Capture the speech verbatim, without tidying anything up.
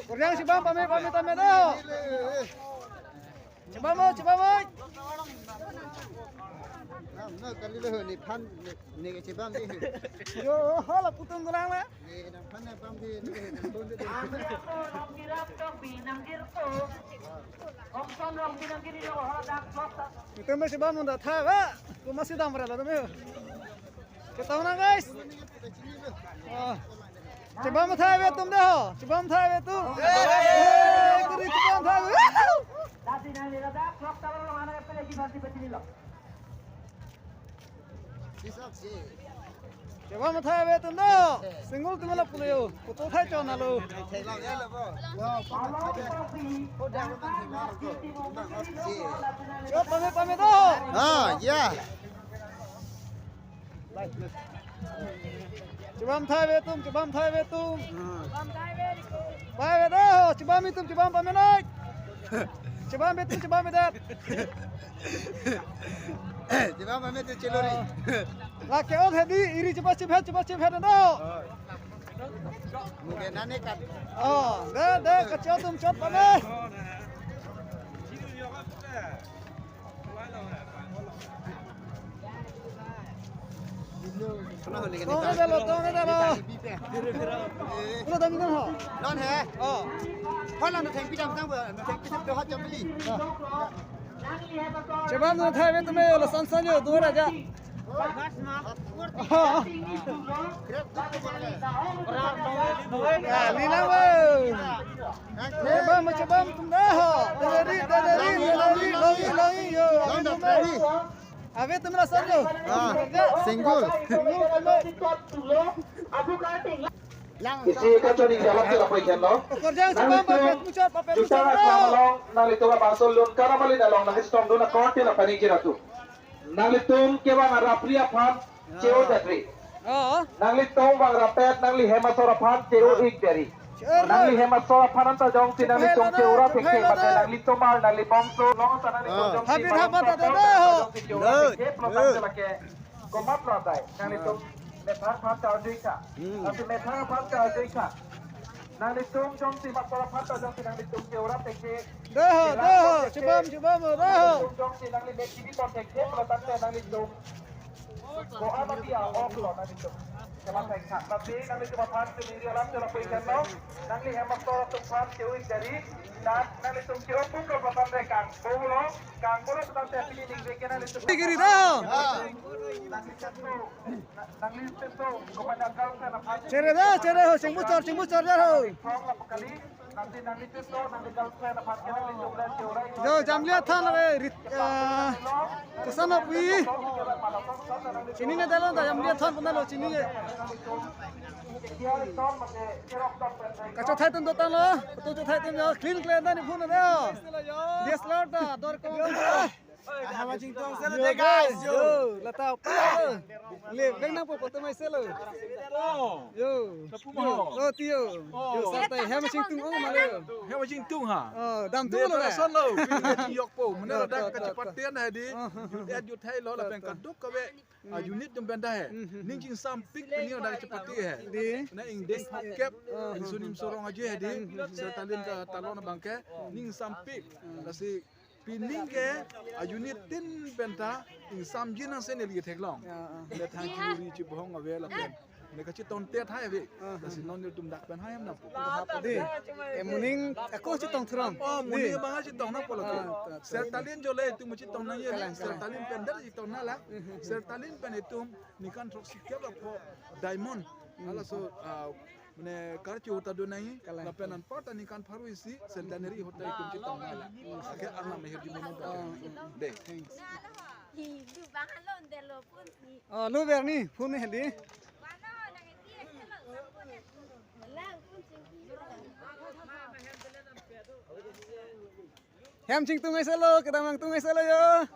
Kurjang chibam pame pame tame do. Chibam o, chibam o. Nam, no, kali lo, nephan, ne, ne chibam di. Yo, hala putung kurang la. Ne, nephan nepam di, ne, nephan di. Itum si bam munda tha ba. Kuma si dam rela tum yo. Kita mana, guys? Oh. Chibam tha ve tum de ho. Chibam tha ve tum. Eh, kiri chibam tha ve. Chibam tha ve tum do. Single tum la pulo yo. Kutu thai chon alo. Yo, pame, pame do. Ah, yeah. Chibam tha ve tum, chibam tha ve tum. Pame ve do, chibam itum, chibam pame nai. Chibam ve tum, chibam ve det. Chibam pame tum chelori. La ke-ot hedi, iri chibam chibhet, chibam chibhet do. Mungkin nane kat. Oh, de, de, kachot tum chot pame. Tong dalo, tong dalo. Ulo dam dam ho. Non he. Oh. Hola no thengpi dam dam, no thengpi dam do ha jam li. Chibam no thai ve tum yo, la san san yo, do ra ja. Ah, lila wo. Chibam, chibam tum da ho. Dadari, dadari, dadari, longi, longi, yo. Ave tum la san yo. Ah, single. Isi kachoni jalap jalap poi khen lo. Kurjang chibam, papet muchot, papet muchot. Juta kamlong, nanglitum abangso lun karamalin along nangchetong dun akor ti la paning jiratu. Nanglitum kevang arapri aphan che-o detri. Oh. Nanglitum vang rapet nangli hem asor aphan che-o ik deri. Nangli hem asor aphan anta jongsi nanglitum che-o ra thekthe mate nanglitum ar nangli bongso long sa nanglitum jongsi habit habat anta jongsi che-o ra thekthe pulo tangte lake komat lo atai. Nanglitum methang aphan charjui kha. Nanglitum methang aphan charjui kha. Nanglitum jongsi masor aphan ta jongsi nanglitum che-o ra thekthe. Deho, deho, chibam, chibam, deho. Nanglitum jongsi nangli mek kibi ton thekthe pulo tangte nanglitum ko amati a-ok lo nanglitum. Chama thai kha. Lasi nanglitum aphan chiningri alam chala pui khen lo. Nangli hem asor atum aphan che-o ik deri. Dan nanglitum che-o puk lo patan de kang. Bo lo, kang bo lo patan te pini ning de ke nanglitum. Tigiri deho. Nanglitum. Chere da, chere ho, chingbu chor, chingbu chor da ho. Jo, Jamlia than ave, rit, ah, kesana pui. Chini ne dalon da, Jamlia than puna lo, chini ne. Kacho thai tun dotan lo, tu cho thai tun yo, clean clean da ni phun na yo. Yes, Lord da, dor ko. Ahama chingtung selo de guys, yo. Yo, lata pa. Le, veng nangpo poto mai selo. Oh. Yo. Tapu mo. Oh, tio. Oh. Yo, sarta hem chingtung ong ma le. Hem chingtung ha. Oh, dam tu lo. Son lo. Yok po. Mena ladak kachepaten ha di. Yut et yut hai lo lapen kaduk kave. Ah, unit dum benda he. Ning chingsampik pini ladak chepate he. Di. Na ingdeng phakep. Insunim sorong aja he di. Sertalin ke talon abangke. Ning sampik. Lasi pining ke a-unit tin penta ingsamjin nang se neli theklong. Ya, ah. Le thang churi chibohong ave lapen. Ne kachetong te thai ave. Ah, ah. Lasi non nelitum dak pen hai nam pu. Di. Emuning ako chetong thurong. Oh, muning abang chetong nangpo lake. Ah, ta, ta. Sertalin jole itum chetong nang ye. Kalang, kalang. Sertalin pen der chetong nang la. Mhm. Sertalin pen itum ningkan throksi kep la pho diamond. Hmm. Halaso, ah, mane karchi hota do nai, kalang, lapen anparta ningkan pharo isi, centenary hota itum chetong nang la. Ake arnam meher di mono ba. Oh, oh. De. Thanks. Oh, lo berni, phone ni hedi. Hem chingtung ai selo, kedamang tung ai selo yo.